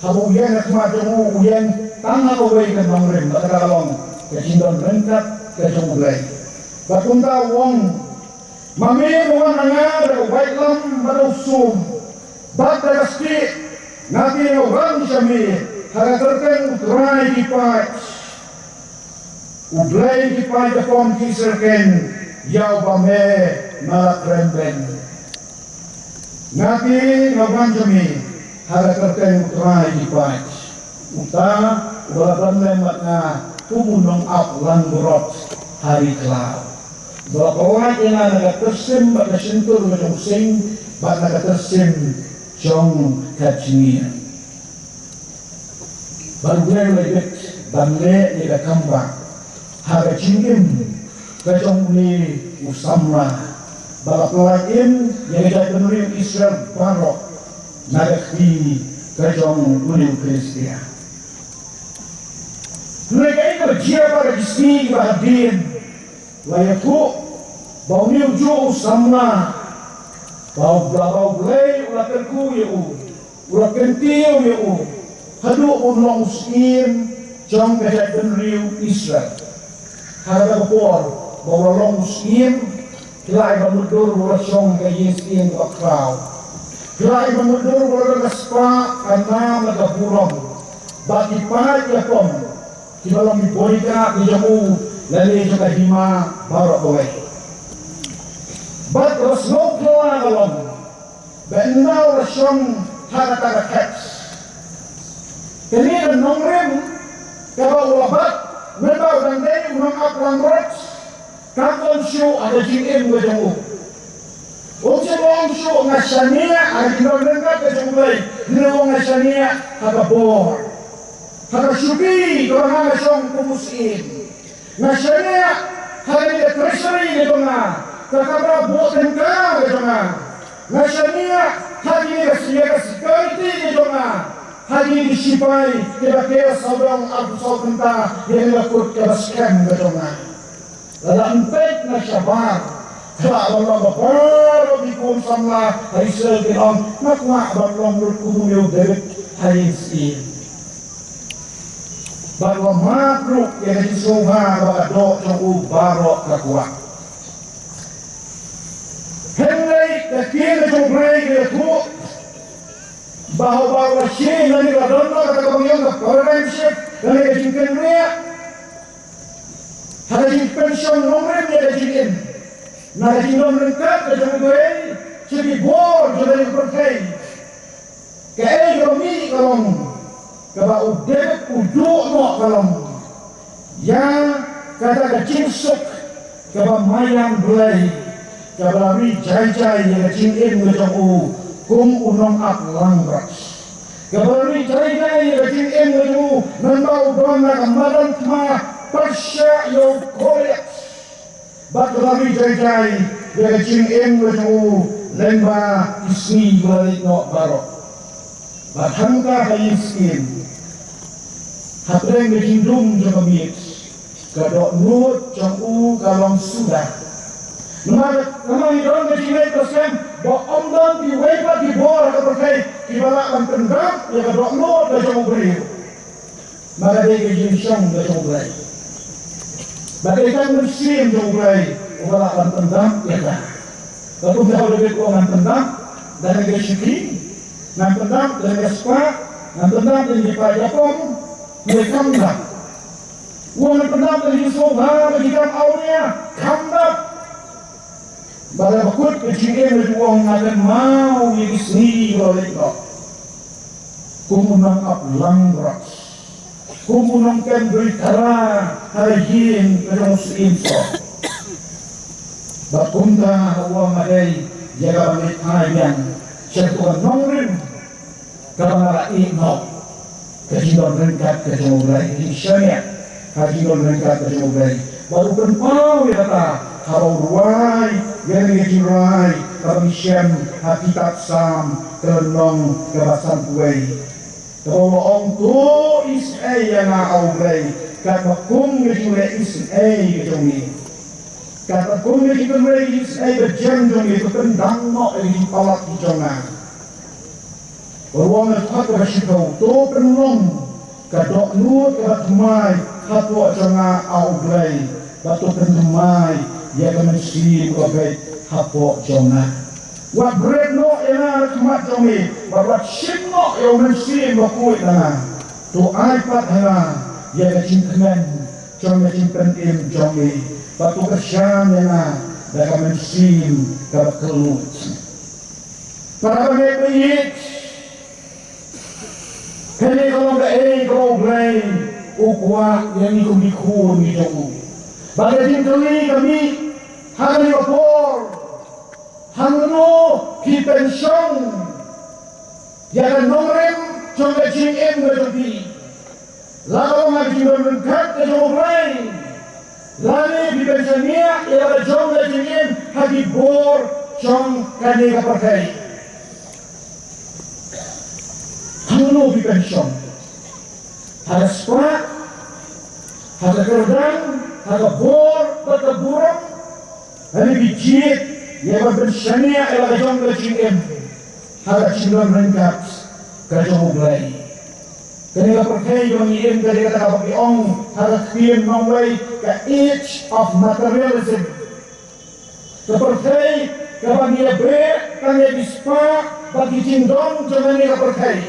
haba u ïeng ha khmat jong u, u ïeng tang ha kawei ka nongrim, bad kata ka long ka jingdon ryngkat ka jong U Blei. Bad kumta u ong, ma me me wan ha nga da ka waitlam bad da u sum bad da ka stieh, nga te nga wan sha me ha ka kyrteng U Trai ki paid, U Blei ki paid jong ki Israel, ïa uba me me la kren beiñ. Nga te nga wan sha me ha ka kyrteng U Trai ki paid, uta uba la don lem bad nga kum u nongap langbrot ha ri khlaw, uba la pynlait ïa nga na ka tyrsim bad ka shyntur ka jong u sing bad na ka tyrsim jong ka jingïeng. Bad U Blei u la ïeit ban leh ïa ka kam ba ha ka jingim ka jong une u samla, ba la pynlait im ïa ka jaitbynriew Israel baroh na ka kti ka jong une u Philistia. Hynrei kaei kaba jia ba ka jingïeit ba hadien la ïathuh ba une u juh u samla, ba U Blei, ba U Blei u la kyrkhu ïa u, u la kyntiew ïa u haduh ba un long u syiem jong ka jaitbynriew Israel. Ha kata ka por ba u la long u syiem, ki la ai ban mutdur ba u la shong ha ka ïing syiem kaba khraw. Ki la ai ban mutdur ba u la don ka spah, ka nam bad ka burom, bad ki paid ki la pom kiba long ki bodyguard ki jong u lane jong ka hima baroh kawei. Bad kaba sngewphylla ka long ba ynda u la shong ha kata ka khet, kane ka nongrim kaba u la bat mynba u dang dei u nongap langbrot, kam don shuh ha ka jingim ka jong u. Um shym ong shuh nga shaniah ha ka jingdon ryngkat ka jong U Blei, hynrei u ong nga shaniah ha ka bor, ha ka shuki kaba nga nga shong kum u syiem. Nga shaniah ha kane ka treasury ka jong nga, ka kamra buh tyngka ka jong nga. Nga shaniah ha kine ka sia, ka security ka jong nga, ha kine ki shipai kiba ker sawdong arphew saw kynta ïa kane ka kut kaba skhem ka jong nga. Lada ym peit na shabar, ka la long ba baroh ki khun samla ha Israel kin ong, nga kwah ban long lut kum une u David ha ïing syiem. Bad u la map ruh ïa ka jingsngewbha kaba ka doh jong u baroh ka kwah. Hynrei ka ktien ka jong U Blei ka ïathuh ba haba u la shim lane ba don noh kata kaba ngi ong ka paradigm shift lane ka jingkynriah ha ka jingpynshong nongrim ïa ka jingim na ka jingdon ryngkat ka jong U Blei sha ki bor jong ka pyrthei. Kaei kaba mih ka long kaba u David u duh noh ka long ïa kata ka jingsuk kaba maïan Blei, kaba la ri jai jai ïa ka jingim ka jong u kum u nongap langbrot, kaba la ri jai jai ïa ka jingim ka jong u namar u don na ka madan thma pyrshah ïa u Goliath. Bad ka la ri jai jai ïa ka jingim ka jong u lyngba ki sngi ba la leit noh baroh. Bad hangta ha ïing syiem hapdeng ka jingdum jong ka miet, ka dohnud jong u ka long suda. Namar, namar ngi don ka jingngeit ka skhem ba ym don kiwei pat ki bor ha ka pyrthei kiba lah ban pyndap ïa ka dohnud ka jong u briew. Ba ka dei ka jingshong ka jong U Blei. Ba ka dei ka mynsiem jong U Blei uba lah ban pyndap ïa ka. Ba kumta u David u ong ngan pyndap da ka shakri, ngan pyndap da ka spah, ngan pyndap da ki paid jaiñ, ne kam dap. U ong ngan pyndap da ki sngewbha, da ki kam awria, kam dap. Ba la kut ka jingim, u ong nga kynmaw ïa ki sngi ba la leit noh. Kum u nongap langbrot, kum u nongkynriah ha ïing ka jong u syiem soh. Bad kumta u ong nga dei ïa kaba ngi phai biang sha ka nongrim kaba nga la ïeh noh. Ka jingdon ryngkat ka jong U Blei, ka jingshaniah ha ka jingdon ryngkat ka jong U Blei. Bad u pynpaw ïa kata haba u rwai ïa kane ka jingrwai kaba ngi shem ha kitab Salm ka lynnong kaba sanphew wei. Kaba u la ong, to isynei ïa nga, A U Blei, katba kum ka jingleh isynei ka jong ngi. Katba kum ka jingkynrei isynei ka jong ngi, to pyndam noh ïa ka jingpalat ka jong nga. Bad u ong ha ka khot kaba shiphew, to pynlong ka dohnud kaba thymmai hapoh jong nga, A U Blei, bad to pynthymmai ïa ka mynsiem kaba beit hapoh jong nga. Wat bret noh ïa nga na ka khmat jong me, bad wat shim noh ïa u mynsiem bakhuid na nga. To ai pat ha nga ïa ka jingkmen jong ka jingpynim jong me, bad to kyrshan ïa nga da ka mynsiem kaba kylluid. Para bangeit ba ïeit, kane ka long kaei kaba U Blei u kwah ïa ngi kum ki khun ki jong u. Bad ka jingkylli ka mih ha kane ka por, hangno phi pynshong ïa ka nongrim jong ka jingim ka jong phi? La ka long ha ka jingdon ryngkat ka jong U Blei, lane phi pynshaniah ïa la ka jong ka jingim ha ki bor jong kane ka pyrthei? Hangno phi pynshong? Ha ka spah, ha ka kyrdan, ha ka bor bad ka burom? Lane phi jied ïa ban pynshaniah ïa la ka jong ka jingim ha ka jingdon ryngkat ka jong U Blei? Kane ka pyrthei ba ngi im ka dei kata kaba ki ong ha ka ktien nongwei ka age of materialism. Ka pyrthei kaba ngi ïa beh tang ïa ki spah bad ki jingdon jong kane ka pyrthei.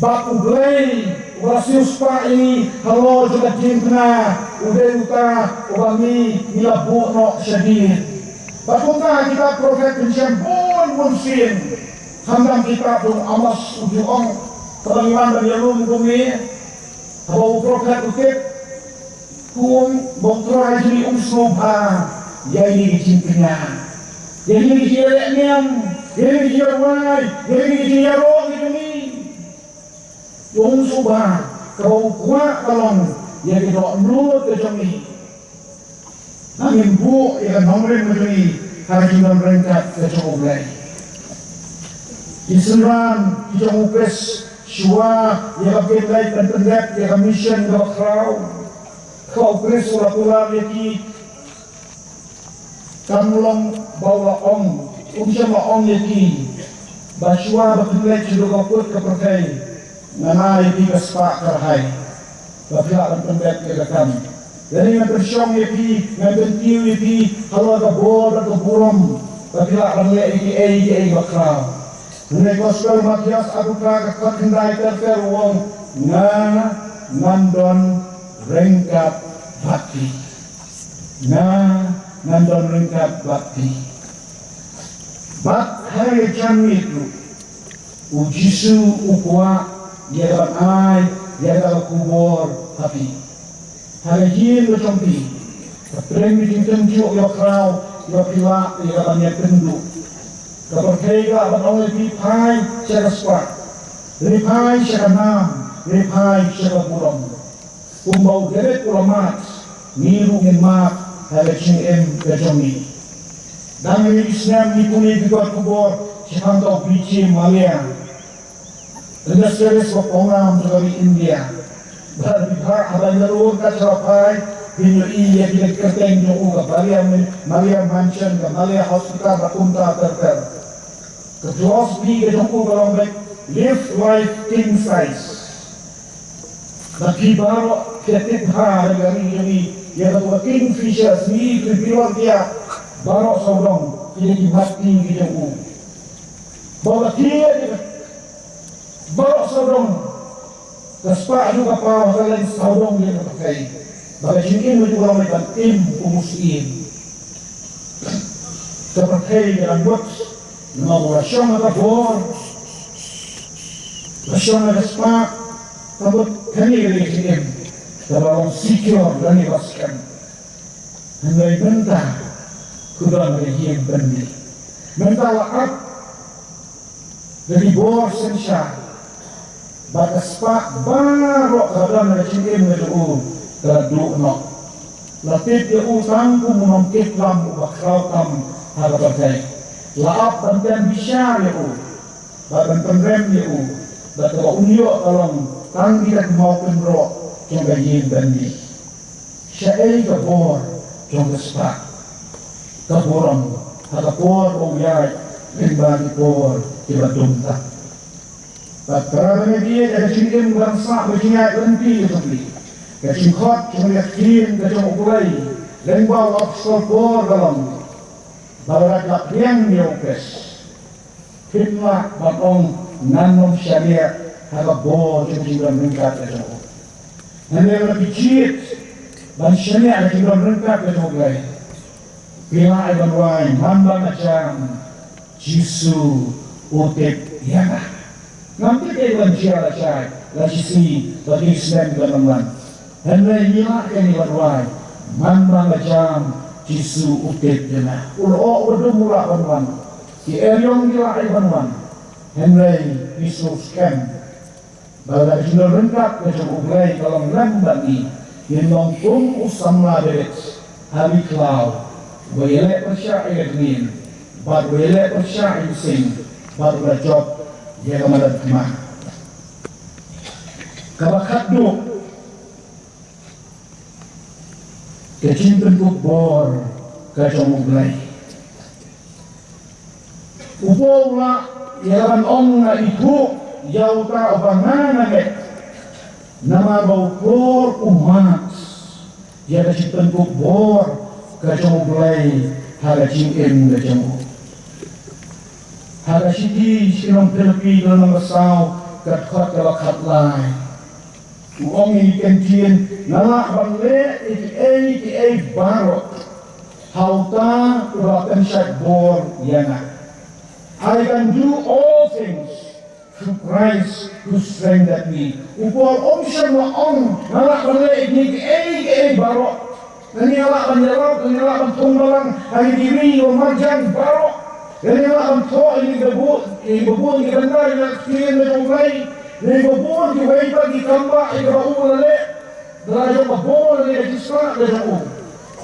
Bad U Blei uba la siewspah ïa ngi halor jong ka jingthmu u dei uta uba ngi, ngi la buh noh shadien. Bad kumta ha kitab Prophet pynshai bun bun sien, khamtam kitab jong u Amos u ju ong, kaba ngi wan ban ïalum kumne, haba u prophet u tip, Kum ba U Trai jong ngi um sngewbha ïa kine ki jingkñia, ïa kine ki jingïaleh niam, ïa kine ki jingïarwai, ïa kine ki jingïaroh ki jong ngi. Um sngewbha, kaba u kwah ka long ïa ki dohnud ki jong ngi. Ngin buh ïa ka nongrim ka jong ngi ha ka jingdon ryngkat ka jong U Blei. Ki synran ki jong u Khrist shuwa ïa kaba kin leit ban pyndep ïa ka mission kaba khraw. Kaba u Khrist u la kular ïa ki, kam long ba u la ong, um shym la ong ïa ki ba shuwa ba kin leit shaduh ka kut ka pyrthei, Ngan ai ïa phi ka spah kyrhai ba phi lah ban pyndep ïa ka kam. Lane ngan pynshong ïa phi, ngan pyntiew ïa phi halor ka bor bad ka burom ba phi lah ban leh ïa kiei kiei bakhraw. Hynrei Gospel Mathaios arphew phra ka dkhot khyndai ter ter u ong, nga ngan don ryngkat bad phi. Nga ngan don ryngkat bad phi. Bad ha ka jingmut ruh u Jisu u kwah ïa ka ban ai ïa ka khubor ha phi. Ha ka ïing ka jong phi, ka pyrshah ka jingtynjuh ïa ka khraw ïa ka phi lah ïa ka ban ïakynduh. Ka pyrthei ka lah ban ong ïa phi phai sha ka spah, lane phai sha ka nam, lane phai sha ka burom. Kumba u David u la mad, ngi ruh ngin mad ha ka jingim ka jong ngi. Dang ïa ki snem ngi pule ki kot khubor shaphang ka u Virgin Maria. Ynda series ba pongam jong ka ri India. Ba ri ba haba ïa ruh ka jong phai, phin ïohi ïa ki kyrteng jong u ka Maria Min-, Maria Mansion, ka Maria Hospital, ba kumta ter ter. Ka philosophy ka jong u ka long ba live life king size. Ba phi baroh phi tip ha ka ri jong ngi ïa ka Kingfisher, ngi phi phi long ïa baroh sawdong ki dei ki matti ki jong u. Ba la phi ïa baroh sawdong. Ka spah jong ka paw ka leng sawdong ïa ka pyrthei. Ba ka jingim jong u long ban im kum u syiem. Ka pyrthei ka dang mut namar ba la shong ha ka bor, la shong ha ka spah, ka mut kane ka jingim kaba long secure lane ba skhem. Hynrei mynta u don ha ka ïing bynriew. Mynta la ap da ki bor synshar bad ka spah baroh kaba don ha ka jingim ka jong u ka la duh noh. La tip ïa u tang kum u nongkitlam uba khraw tam ha ka pyrthei. La ap ban pynbishar ïa u bad ban pynrem ïa u, bad kaba un ïoh ka long tang kita ki mawkynroh jong ka ïing bynriew. Shaei ka bor jong ka spah, ka burom ha ka por ba u ïaid lyngba ki por kiba dum tam. Bad para bangeit, ïa ka jingim ba sah ba jingïaid lynti ka jong phi, ka jingkhot jong ka ktien ka jong U Blei lyngba u apostol Paul ka long, ba lada phi la pdiang ïa U Khrist, phim lah ban ong ngan ym shaniah ha ka bor jong ka jingdon ryngkat ka jong u. Hynrei lada phi jied ban shaniah ha ka jingdon ryngkat ka jong U Blei, phi lah ban wai, man ba nga jam, Jisu u tip ïa nga. Ngam tip ïa ka ban jia lashai lashisngi, ba ki snem ka nang wan. Hynrei ngi lah ïa ngi ban wai, man ba nga jam, Jisu u tip ïa nga. U lyoh uba dum u lah ban wan. Ki eriong ki lah ïa ban wan. Hynrei ngi sngewskhem ba lada ka jingdon ryngkat ka jong U Blei ka long lem bad ngi, ngin long kum u samla David ha ri khlaw, uba ïaleh pyrshah ïa ka dngin, bad uba ïaleh pyrshah ïa ka sing, bad uba la jop ïa ka madan khmat. Kaba khatduh, ka jingpynkup bor ka jong U Blei. Uba u lah ïa ban ong nga ithuh ïa uta uba nga nga ngeit, namar ba u por u mad ïa ka jingpynkup bor ka jong U Blei ha ka jingim ka jong u. Ha ka shithi sha ki nong Philippi ka lynnong ba saw, ka dkhot kaba khatlai. U ong ïa ngi, ktien, nga lah ban leh ïa kiei kiei baroh ha uta uba la pynshait bor ïa nga. I can do all things through Christ who strengthened me. U Paul um shym la ong nga lah ban leh ïa kiei kiei baroh. Nga lah ban ïalap, nga lah ban thung balang ha ki ri ba marjan baroh. Nga lah ban thoh ïa ki babun, ïa ki babun ki bynta ïa ka ktien ka jong U Blei. Ïa ki babun kiwei pat ki kam ba ïa kaba u la leh. Da la jong ka bor lane ka jingstad ka jong u.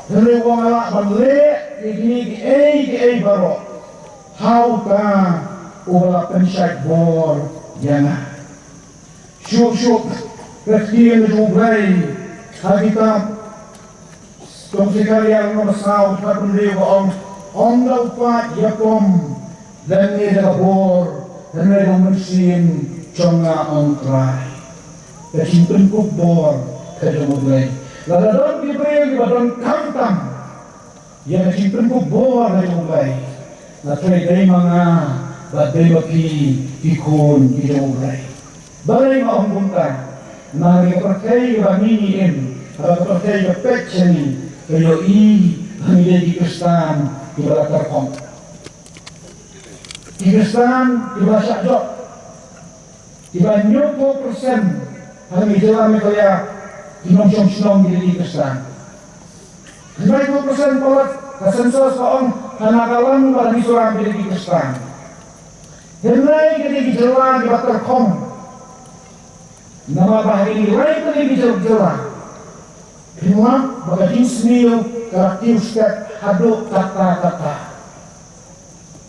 Hynrei u ong nga lah ban leh ïa kine kiei kiei baroh ha uta uba la pynshait bor ïa nga. Shuh shuh ka ktien ka jong U Blei ha kitab jong u Sakaria lynnong ba saw dkhot hynriew ka ong, ym da u paid ïakhun lane da ka bor, hynrei da U Mynsiem jong nga, ong Trai, ka jingpynkup bor ka jong U Blei. Lada don ki briew kiba donkam tam ïa ka jingpynkup bor ka jong U Blei, nga tharai dei ma nga bad dei ma phi ki khun ki jong U Blei. Balei nga ong kumta? Namar ka pyrthei kaba ngi im, ka pyrthei ka peit sha ngi, ka ïohi ba ngi dei ki Khristan kiba la tyrkhong. Ki Khristan kiba la shah jop, kiba hynñiewphew percent ha ngi jylla Meghalaya ki nongshong shnong ki dei ki Khristan. Hynñiewphew percent palat ka census ka ong ha Nagaland bad ha Mizoram ki dei ki Khristan. Hynrei ki dei ki jylla kiba tyrkhong. Namar ba ha kine lai tylli ki jylla, phin lap ba ka jingsniew ka la kiew stet haduh katta katta.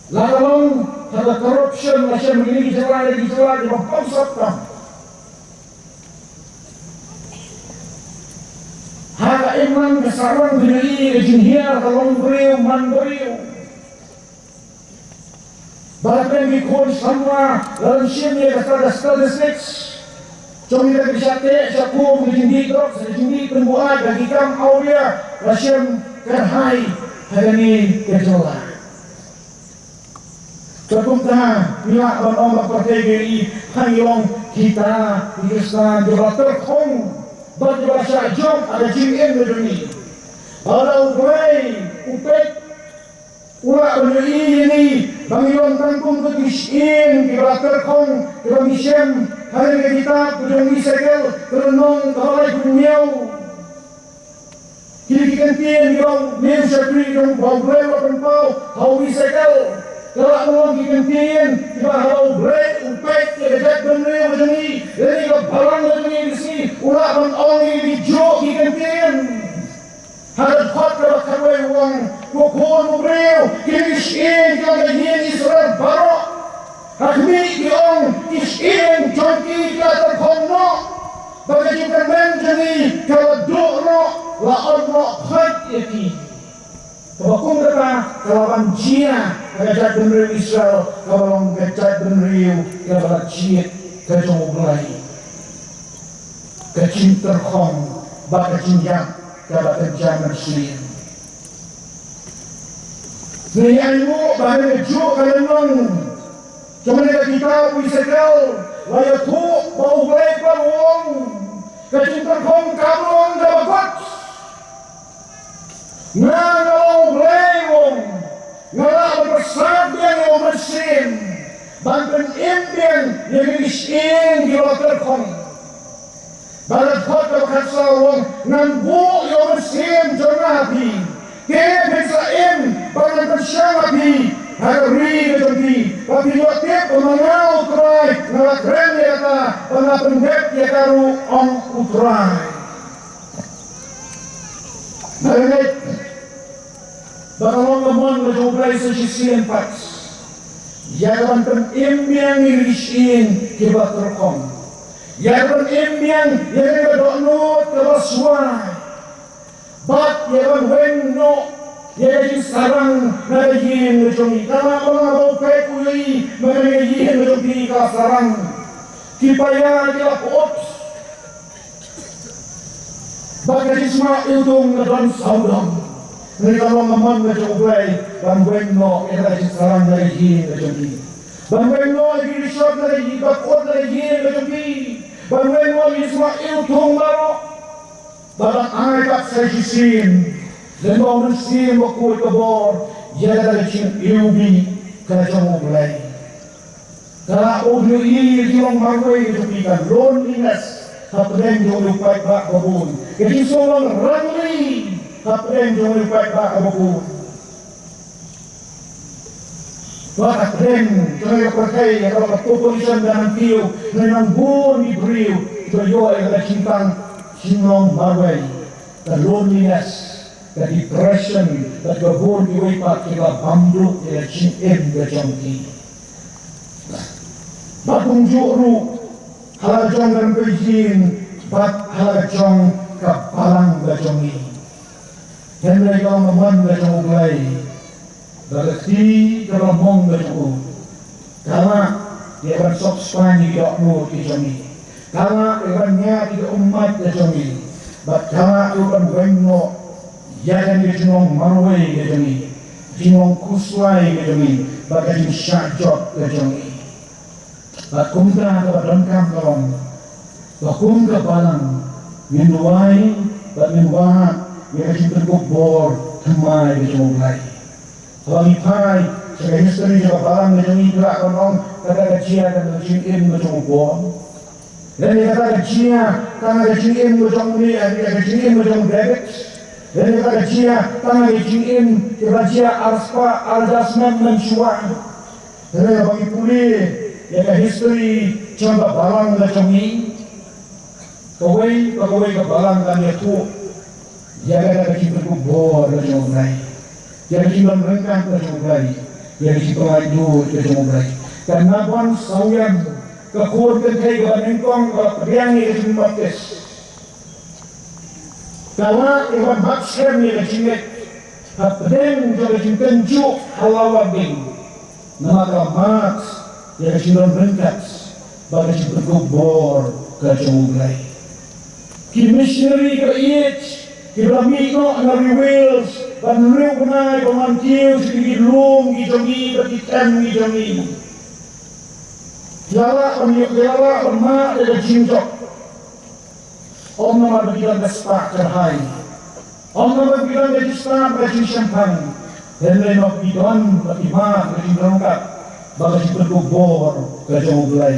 La ka long ha ka corruption, la shem kine ki jylla, kine ki jylla kiba bamsap tam. Ha ka imlang ka sarong phin ïohi ka jinghiar ka long briew man briew. Ba la pynbeit ki khun samla, la dang shim ïa ka statistics jong kita kiba shah teh shah kum, ka jingdih drugs, ka jingdih pynbuaid, ka jingkam awria, la shem kyrhai ha kane ka jylla. Te kumta ngi lah ban ong ba ka pyrthei ka ïohi ba ngi long kita ki Khristan kiba tyrkhong bad kiba shah jop ha ka jingim ka jong ngi. Bad U Blei u peit, u lah ban ïohi ïa ngi ba ngi long tang kum ki shyieng kiba tyrkhong kiba ngi shem ha kane ka kitab ka jong u Esekiel ka lynnong kaba laiphew hynñiew. Kine ki kyntien kiba u shakri jong U Blei u la pynpaw ha u Esekiel, ka lah ban long ki kyntien kiba haba U Blei u peit ïa ka jaitbynriew ka jong ngi, ïa ka balang ka jong ngi, u lah ban ong ïa kijuh ki kyntien. Ha ka dkhot kaba khatwei u ong, ko khun u briew, kine ki shyieng ki long ka ïing Israel baroh. Ha khmih ki ong, ki shyieng jong ki ki la tyrkhong noh, bad ka jingkyrmen jong ngi ka la duh noh, la ot noh phait ïa ki. Kaba kum kata ka la ban jia ha ka jaitbynriew Israel, kaba long ka jaitbynriew kaba la jied ka jong U Blei. Ka jingtyrkhong bad ka jingïap kaba kynja mynsiem. Ngi ïa ainguh ba ha kajuh ka lynnong jong kane ka kitab u Esekiel la ïathuh ba U Blei pat u ong, ka jingtyrkhong kam long kaba kut. Nga, nga long U Blei, u ong, nga lah ban pyrsad biang ïa u mynsiem ban pynim biang ïa ki shyieng kiba tyrkhong. Bad ha ka dkhot kaba khatsaw u ong, ngan buh ïa u mynsiem jong nga ha phi, te phin sa im, bad ngan pynshong ïa phi ha ka ri ka jong phi. Bad phin ïoh tip ba ma nga U Trai nga la kren ïa kata, bad nga pyndep ïa ka ruh, ong U Trai. Nga ngeit ba ka long ka mon ka jong U Blei sa shisien pat ïa ka ban pynim biang ïa ki shyieng kiba tyrkhong, ïa ka ban pynim biang ïa kane ka dohnud kaba swai, bad ïa ka ban weng noh ïa ka jingsarang na ka ïing ka jong ngi. Ka lah ba nga, ba u peit u ïohi ba kane ka ïing ka jong ngi ka sarang, ki paia ki la pyut, bad ka jingsma iwtung ka don sawdong. Ngi, ka long ka mon ka jong U Blei ban weng noh ïa ka jingsarang na ka ïing ka jong ngi, ban weng noh ïa ki rishot na ka ïing, ba pyut na ka ïing ka jong ngi, ban weng noh ïa ki jingsma iwtung baroh. Bad ban ai pat sa shisien, lyngba u Mynsiem Bakhuid ka bor ïa kata ka jingiwbih ka jong U Blei. Ka la u ïohi ïa ka jinglong marwei ka jong phi, ka loneliness hapdeng jong u paidbah babun, ka jingsngewlong rangli hapdeng jong u paidbah babun. Bad hapdeng jong ka pyrthei, ha ka population ka nangkiew, ngi nang bun ki briew kiba ïoh ïa ka jingtang jinglong marwei, ka loneliness, ka depression, bad ka bun kiwei pat kiba bam duh ïa ka jingim ka jong ki. Bad kumjuh ruh ha la ka jong ka ri ka ïing bad ha la ka jong ka balang ka jong ngi. Hynrei ka long ka mon ka jong U Blei ba ka kti kaba mong ka jong u ka la ïa ban sop spah ïa ki dohnud ki jong ngi. Ka lah ïa ban ñiad ïa ki ummat ka jong ngi. Bad ka lah ïa ban weng noh ïa kane ka jinglong marwei ka jong ngi, jinglong khuslai ka jong ngi, bad ka jingshah jop ka jong ngi. Bad kumta kaba donkam ka long ba kum ka balang ngin duwai bad ngin wad ïa ka jingpynkup bor thymmai ka jong U Blei. Haba ngi phai sha ka history jong ka balang ka jong ngi, ngi lah ban ong kata ka jia tang ka jingim ka jong u Paul. Lane kata ka jia tang ka jingim ka jong une, ïa ka jingim ka jong u David. Lane kata ka jia tang ka jingim kiba jia arspah arhajar snem mynshuwa. Hynrei haba ngi pule ïa ka history jong ka balang ka jong ngi, kawei pa kawei ka balang kan ïathuh ïa kata ka jingpynkup bor ka jong U Blei, ïa ka jingdon ryngkat ka jong U Blei, ïa ka jingpynlait luid ka jong U Blei. Ka Nabon Sawian, ka khun kynthei kaba nyngkong kaba pdiang ïa ka jingbaptis, ka lah ïa ban bat skhem ïa ka jingngeit hapdeng jong ka jingtynjuh ha lawar ding. Namar ka mad ïa ka jingdon ryngkat bad ka jingpynkup bor ka jong U Blei. Ki missionary kiba ïeit kiba la mih noh na ri Wales ban riewbnai, ban wan kiew sha ki lum ki jong ngi bad ki them ki jong ngi, ki la lah ban ïoh, ki la lah ban mad ïa ka jingjop. Ym namar ba ki don ka spah kyrhai, ym namar ba ki don ka jingstad bad ka jingshemphang, hynrei namar ba ki don bad ki mad ka jingryngkat bad ka jingpynkup bor ka jong U Blei.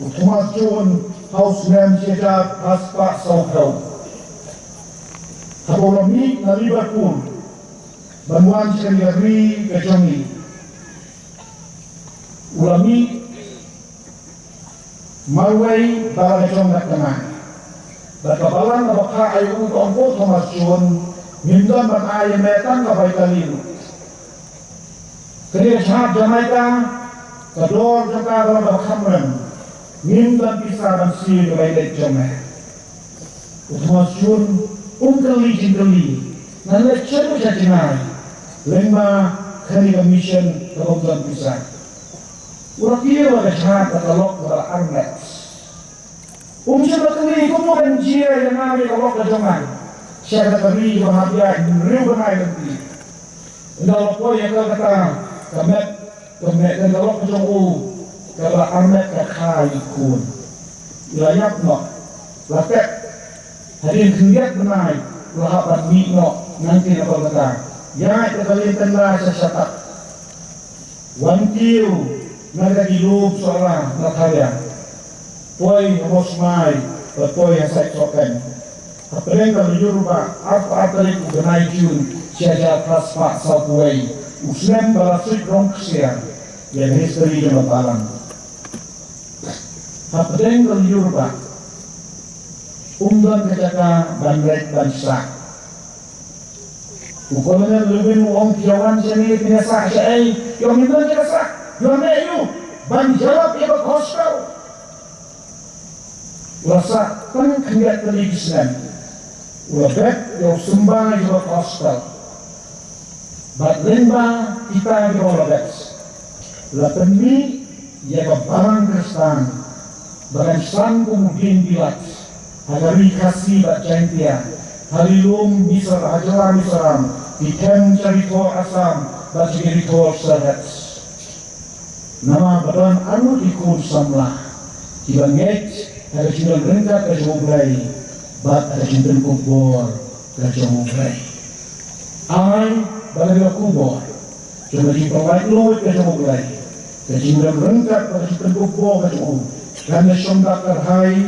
U Thomas Jones ha u snem shi hajar phra spah sawphew, haba u la mih na Liverpool ban wan sha kane ka ri ka jong ngi, u la mih marwei bad la ka jong ka tnga. Bad ka balang kaba phah ïa u ka ong, ko Thomas Jones, ngim don ban ai ïa me tang ka bai kali ruh. Kane ka jhad Jamaica, ka dor jong ka ka long kaba kham rem. Ngim don pisa ban siew ïa ka bai leit jong me. U Thomas Jones um kylli jingkylli, ngan leit shaduh sha Chennai, lyngba kane ka mission kaba ym don pisa. U la kiew ïa ka jhad da ka lok kaba ar met. Um shym la kylli kumno kan jia ïa nga ïa ka lok ka jong nga sha kata ka ri ba hap ïaid hynriew bnai lynti. Ynda la poi ha Kolkata, ka met, ka met, ka lok ka jong u kaba ar met ka kha ïa ki khun. La ïap noh, la tep. Hadien khyndiat bnai la hap ban mih noh nangta na Kolkata. Ïaid da ka lieng tynrai sha shatak. Wan kiew na ki lum sohra na Thalia, poi ha Mawsmai bad poi ha Saitsohpen. Hapdeng ka lyiur ba arphew ar tarik u bnai Jun shi hajar phra spah sawphew wei, u snem ba la suit rong ksiar ïa ka history jong ka balang. Hapdeng ka lyiur ba um don ka jaka ban leit ban sah. U Colonel Lewin u ong, phi ïa wan shane phin ïa sah shaei? Phi ong ngim don jaka sah. Phi wan aïu? Ban ïalap ïa ka gospel. U la sah tang khyndiat tylli ki snem. U la bet ïa u symbai jong ka gospel. Bad lyngba kita kiba u la bet, la pynmih ïa ka balang Khristan ba kan san kum u dieng bilat ha ka ri Khasi bad Jaintia, ha ri lum Mizoram, ha jylla Mizoram, ki them sha ri thor Assam bad sha ki ri thor Sylhet. Namar ba don arngut ki khun samla kiba ngeit ha ka jingdon ryngkat ka jong U Blei bad ha ka jingpynkup bor ka jong U Blei. Ai ba la ïoh u bor jong ka jingpynlait luid ka jong U Blei, ka jingdon ryngkat bad ka jingpynkup bor ka jong u kan ïa shong da kyrhai.